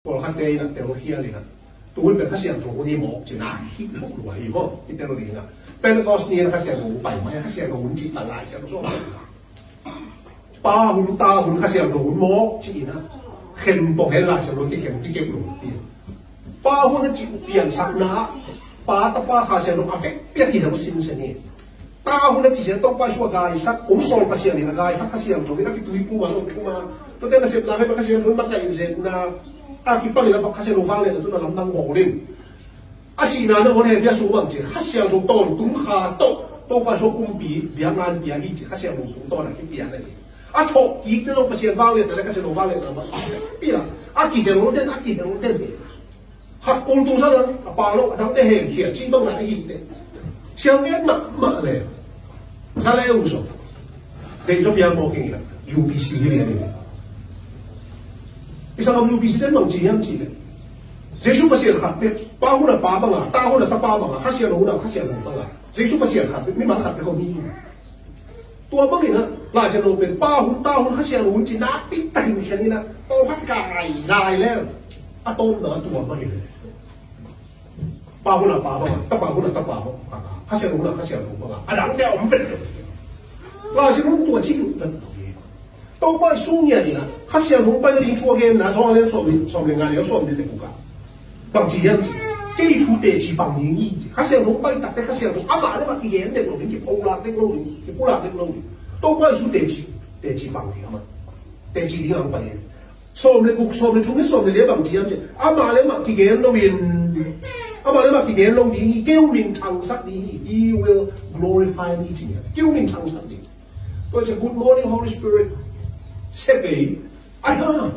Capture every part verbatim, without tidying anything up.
Pawlkhatte in a telkhial in a, tu hun pen Kha Siangtho hun hi maw, ci-in a hi lua hi maw, i tel ding a. Pentecost ni in a Kha Siangtho hun pai mai, Kha Siangtho hun cih ta lai siangtho sawm. Pa hun, Ta hun, Kha Siangtho hun maw, ci-in a. Khem pong hen lai siangtho kikhem kikep lo ti. Pa hun a cih uh piansakna, Pa, Tapa, Kha Siangtho a vekpi a kihel sinsen hi. Ta hun a cih ciang Topa Jesu a gaisak, hong sawl Pasian in a gaisak Kha Siangtho in a kituiphum a, hong thum a. Tuate nasepna pen Kha Siangtho in mat na in zetna a kipan in a Kha Siangtho vangliatna tawh na lamdang bawl in. A sihna nangawn hehpihna sung bang ci, Kha Siangtho tawntung kha tawh Topa Jesu kumpi biakna pia hi ci, Kha Siangtho tungtawn a kipia na hi. A thawhkikte zong Pasian vangliatna le Kha Siangtho vangliatna mah pia. A kihel den, a kihel den hi. Khat kul tung sa dang, a pa lo, a dangte hemkhia, cih bang na hi teh. Siang ngen mahmah le. Za le uh so. Dei zong piang mawk ing in a, U P C hi lian in. I sanggam U P C ten bang ci hiam cih leh, Jesu Pasian khat pek, Pa hun a Pa bang a, Ta hun a Tapa bang a, Kha Siangtho hun a Kha Siangtho bang a. Jesu Pasian khat pek, mimal khat pek om hi. Tua bangin a, Lai Siangtho pen Pa hun, Ta hun, Kha Siangtho hun ci nakpi takin khen in a, tawmkhat kai lai leng, a tawmna tua bangin a. Pa hun a Pa bang a, Tapa hun a Tapa bang a, Kha Siangtho hun a Kha Siangtho bang a, a dangte a om vet lo. Lai Siangtho tua ci lut vet lo. Topa Jesu ngiat in a, Kha Siangtho pai nading thu a genna, Johan lian sawm, sawm le nga, lian sawm le guk a. Bang ci hiam cih, kei thu teci pang ding hi ci. Kha Siangtho pai takte Kha Siangtho amah le amah kigen dek lo ding, kipulak dek lo ding, kipulak dek lo ding. Topa Jesu teci, teci pang ding amah. Teci ding a hong pai hi. Sawm le guk, sawm le thum le sawm le li bang ci hiam cih, amah le amah kigen lo in, amah le amah kigen lo ding hi, kei hong minthangsak ding hi. He will glorify me ci hi. Kei hong minthangsak ding. Tua ciang, Good morning, Holy Spirit. Sia kei. Ai ha.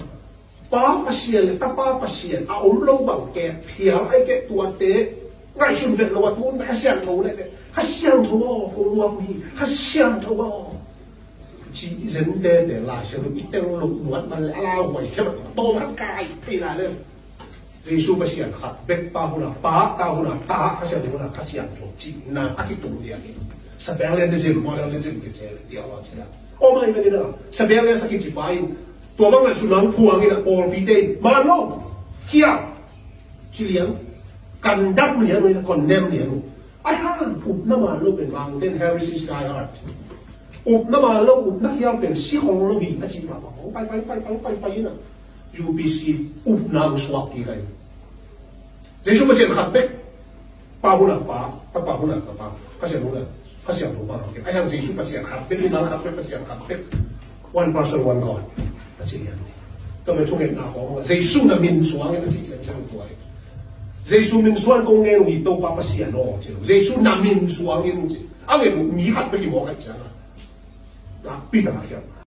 Pa Pasian le Tapa Pasian a om lo bang kei, phial ai kei tuate ngaihsun vet lo a, tu hun Kha Siangtho le kei, Kha Siangtho aw, kong nuam hi, Kha Siangtho aw. Ci i zen tete Lai Siangtho i tel lo nuat man le a lauhuai khia man tawmkhat kai phei lai le. Jesu Pasian khat bek, Pa hun a Pa, Ta hun a Ta, Kha Siangtho hun a Kha Siangtho cihna a kitung lian hi. Sabellianism, modalism kici le theology a. Aw mai, meni na Sabellius a kici pa in tua bang ngaihsutna hong phuang in a, pawlpite in man lo, khial ci liang, condemn liang, condemn liang. Ai ha, upna man lo pen mangten heresis die hard. Upna man lo, upna khial pen si khong lo hi a ci mah bang, pai pai pai pai pai pai in a, U P C upna hong suak kik hi. Jesu Pasian khat bek, Pa hun a Pa, Tapa hun a Tapa, Kha Siangtho hun a Kha Siangtho bang a. Ai hang Jesu Pasian khat bek, mimal khat bek, Pasian khat bek. One person, one God. A ci lian. Tua pen thungetna khawng a, Jesu na min suangin a ci sengsen tua hi. Jesu min suang kong ngen uh hi, Topa Pasian aw ci lo. Jesu na min suangin ci. A ngen uh mi khat bek hi mawk ahih ciang a, nakpi tak a khial.